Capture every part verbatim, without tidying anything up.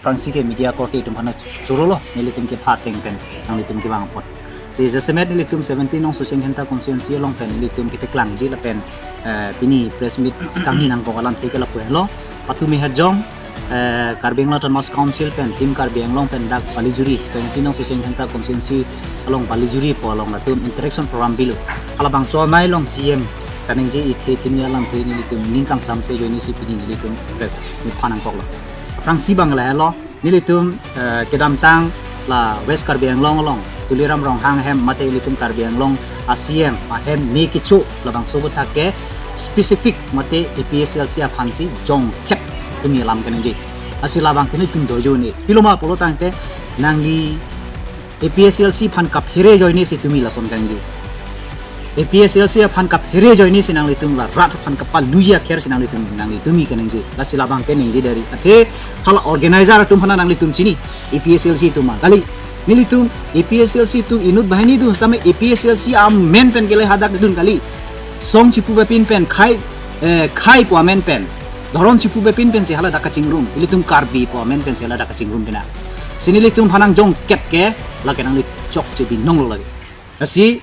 Aphrangsi ke media korte atum aphan chorolo, nelitum kepha ateng pen nanglitum kevang apot. Si jasemet nelitum seventeen nong Socheng Dhenta constituency along pen nelitum kepaklangji lapen, eh, pini press meet kangni nangkok alamthe ke lapu helo. Patumi hajong, eh, Karbi Anglong Autonomous Council pen Team Karbi Anglong pen dak Balijuri, seventeen nong Socheng Dhenta constituency along Balijuri pu along latum interaction program bilo. Halabangso amei along C M kaningje ithe thini alamthe nelitum ning kangsamse ajoine si pini nelitum press meet phan nangkoklo. Aphrangsi abang lahelo, nelitum, eh, kedamtang la West Karbi Anglong along Tuliram Ronghang ahem mate ilitum Karbi Anglong a C M ahem me kecho labangso aputhak ke specific mate A P H L C aphansi jongkep tumi alam kaningje. Lasi labang ke nelitum dojo ne. Pilo ma pulo tangte nangli A P H L C aphan kaphere ajoine si tumi lason kaningje. A P H L C aphan kaphere ajoine si nanglitum la rat aphan kapaluji akher si nanglitum nangli tumi kaningje. Lasi labang ke ningje deri. Athe hala organizer atum aphan nanglitum chini. A P H L C atum ma kali. Nelitum A P H L C atum inut banghini dun setame A P H L C amen pen kele hadak dun kali. Song chipu bepin pen khei, eh, khei pu amen pen. Dhorom chipu bepin pen si hala dak kachingrum. Ilitum Karbi pu amen pen si hala dak kachingrum pina. Si nelitum aphan nangjongkep ke lake nangli chokche binong lo lake. Lasi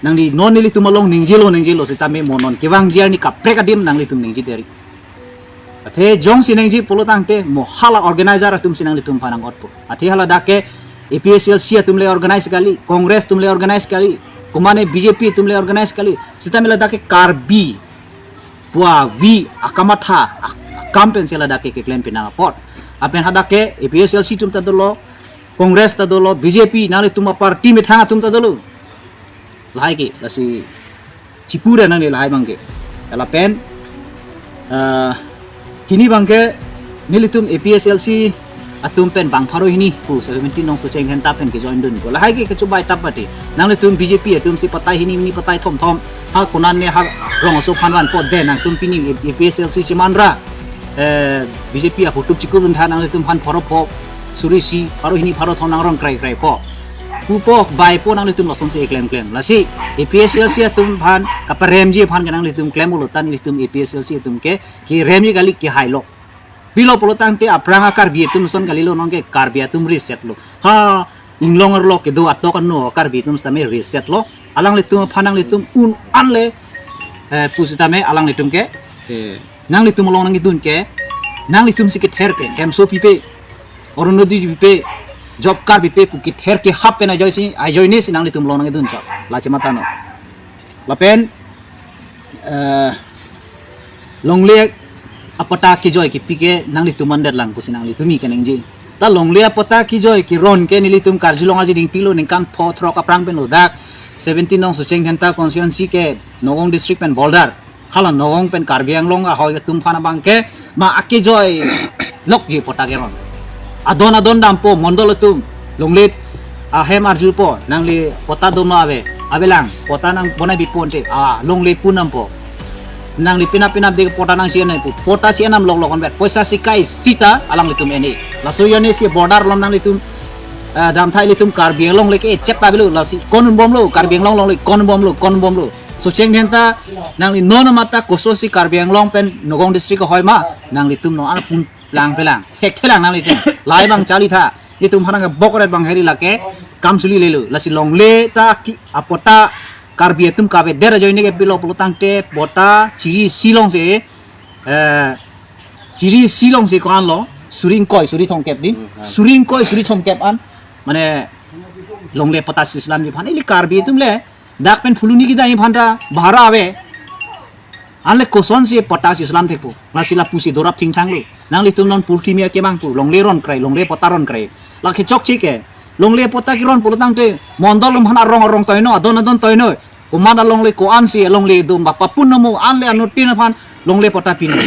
nangli non nelitum along ningjelo ningjelo setame mo non kevangji arni kaprek adim nanglitum ningje deri. Athe jongsi ningje pulo tangte mo hala organizer atum si nanglitum aphan nang-otpo. Athe hala dak ke A P H L C atum le organize kali, Congress atum le organize kali, komane B J P atum le organize kali. Setame la dak ke Karbi pu avi akamatha ak-, akam pen si la dak ke keklem pinang apot. Lapen hadak ke A P H L C atum ta dolo, Congress ta dolo, B J P nanglitum aparty methang atum ta dolo. Lahai ke, lasi chipu ra nangli lahai abang ke. Lapen, eh, hini abang ke nelitum A P H L C atum pen bang pharo hini pu seventeen nong Socheng Dhenta pen kejoin dunpo. Lahai ke kechobai tap pati. Nanglitum B J P atum si patai hini mini patai thom thom. Ha konan ne ha rong aso aphan vanpo de nangtum pini A P H L C si manra. Eh, B J P ahutup chikur dun tha nanglitum aphan pharo pho suri isi pharo hini pharo thom nangrong krai krai pho. Pupo bai po nanglitum lasonsi klem klem. Lasi A P H L C atum aphan kaparemji aphan ke nanglitum klem ulo ta nelitum A P H L C atum ke keremji kali kehailo. Pilo pulo tangte aphrang a Karbi atum son kalilo nonke Karbi atum reset lo. Ha inglong arlo kedo atok ano Karbi atum setame reset lo. Alanglitum aphan nanglitum un-an le, eh, pu setame alanglitum ke, eh, nanglitum along nangkedun ke, nanglitum si kether ke, hemso pipe, Orunodoi pipe, job card pipe, pu kether ke hap pen ajoine si, ajoine si nanglitum along nangkedun chok. Lache matha no. Lapen, eh, longle apatta kejoi kepi ke nanglitum mandet lang pusi nangli tumi kaningje. Ta longle apatta kejoi keron ke nelitum karjulong aji dingpilo ningkan pho throk aphrang pen lo dak seventeen nong Socheng Dhenta constituency ke Nagaon district pen border. Hala Nagaon pen Karbi Anglong ahoi atum aphan abang ke ma akejoi lokji patta keron. Adon adon dampo mondol atum longle ahem arjupo nangli patta doma ave avelang patta nang bonai bipon si a longle pu dampo. Nangli penap penap de patta nang si enai pu patta si enam lok lok anvet poisa si kai sita alanglitum eni. Laso ajoine si border along nanglitum, eh, damthai ilitum Karbi Anglong le ke chet ta bilo lasi konun bomlo Karbi Anglong along le konun bomlo konun bomlo. Socheng Dhenta nangli non mata koso si Karbi Anglong pen Nagaon district ahoi ma nanglitum non an pun lang pelang. Hek thelang nanglitum. Lahai abang charli tha. Itum harang ke bokret abang heri lake kam suli lelo. Lasi longle ta ki apatta Karbi atum kavedet ajoine ke pilo pulo tangte patta chiri isi along si, eh, chiri isi along si ko-an lo suri ingkoi suri thomkep di. Hmm, hmm. Suri ingkoi suri thomkep an mane longle patta sislam ji aphan ili Karbi atum le dak pen Phuloni kedai aphan ta bhara ave. Anle kosonsi patta sislam thekpo. Lasi lapusi dorap thingthang lo. Nanglitum non purthimi akemang pu. Longle ron krai, longle patta ron krai. Lake chokche ke. Longle patta keron pulo tangte mondol atum aphan arong arong toino, adon adon toino. Komat alongle ko-an si longle dum ba papun namo anle anuttin aphan longle patta pini.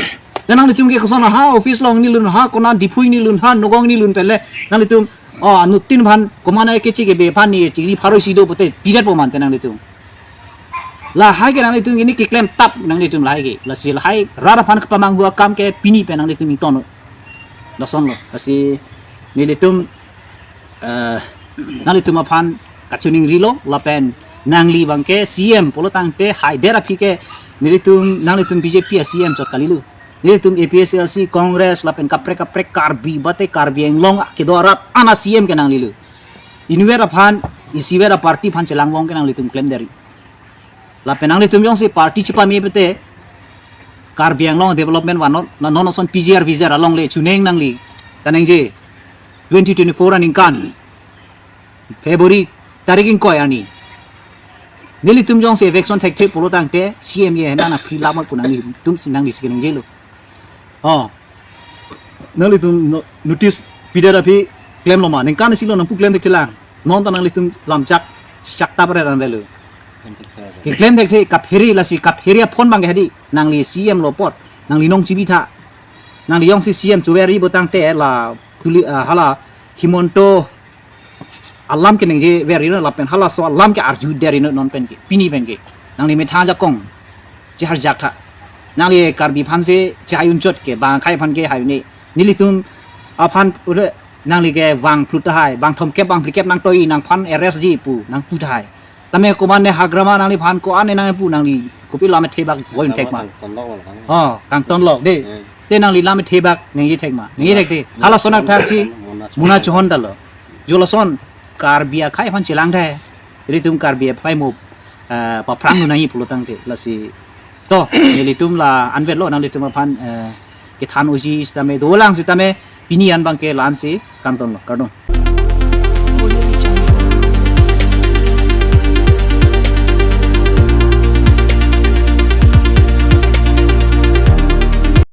Dan nanglitum ke koson ha office along ni lun ha konan Diphu ni lun ha Nagaon ni lun pele nanglitum o anuttin aphan komat ake chike be aphan ni chiri pharo isi do pote pidet po mante nanglitum. Lahai ke nanglitum ini keklem tap nanglitum lahai ke. Lasi lahai rat aphan kepamanghu akam ke pini pen nanglitum ington lo. Lason lo. Lasi nelitum, eh, nanglitum aphan kachiningrilo lapen nangli abang ke C M pulo tangte haidet aphi ke nelitum nanglitum B J P a C M chot kalilo. Nelitum A P H L C, Congress, lapen kaprek kaprek Karbi, bate Karbi Anglong kedo arat an a C M ke nanglilo. Inutvet aphan, isivet a party aphan chelang vong ke nanglitum klemderi. Lapen nanglitum jongsi party chepame pete, Karbi Anglong development vannon, na non ason P G R V G R along le chuneng nangli, ta nangji twenty twenty-four aningkan February tarik ingkoi arni nelitum jongsi eviction thekthe pulo tangte C M ye henana free lamot pu nanglitum si nangli si keningjelo. Oh. Nanglitum no-, notice pidet aphi klemlo ma? Ningkan isi lo nangpu klem thekthelang. Non ta nanglitum lam chak, chak tap re ran relo. Keklem thekthe kaphere, lasi kaphere aphone abang ke hadi. Nangli C M lo apot, nangli nong chibitha. Nangli jongsi C M chuveri pulotangte la puli, ah, hala Himanta alam keningje veri non lapen halaso alam ke arju deri non, non pen ke, pini pen ke. Nangli methang ajakong cheharjak tha. Nangli Karbi aphan si chehai unchot ke, bang akhei aphan ke hai un-e. Nelitum aphan ule nangli ke vang phlut tahai, bang thomkep bang phlikep nangtoi, nangphan arrest ji pu nangpu tahai. Tame komatne hagrama nangliphan ko-an nangpu, nangli kopi lam thebak voi thek ma? Kangtonlok lo kang. Oh, kangtonlok de. Hmm. Te nangli lam thebak nangji thek ma? Nangji thek de. Hala sonak thak si Mona Chauhan. Mona Chauhan ta lo. Jo lason Karbi akhei aphan chelang thai. Nelitum Karbi akhei mo, eh, paphrang nu nangji pulotangte. Lasi to, nelitum la anvet lo nanglitum aphan, eh, kethan uji sitame dolang sitame pini an abang ke la-an si kangtonlok, kardom.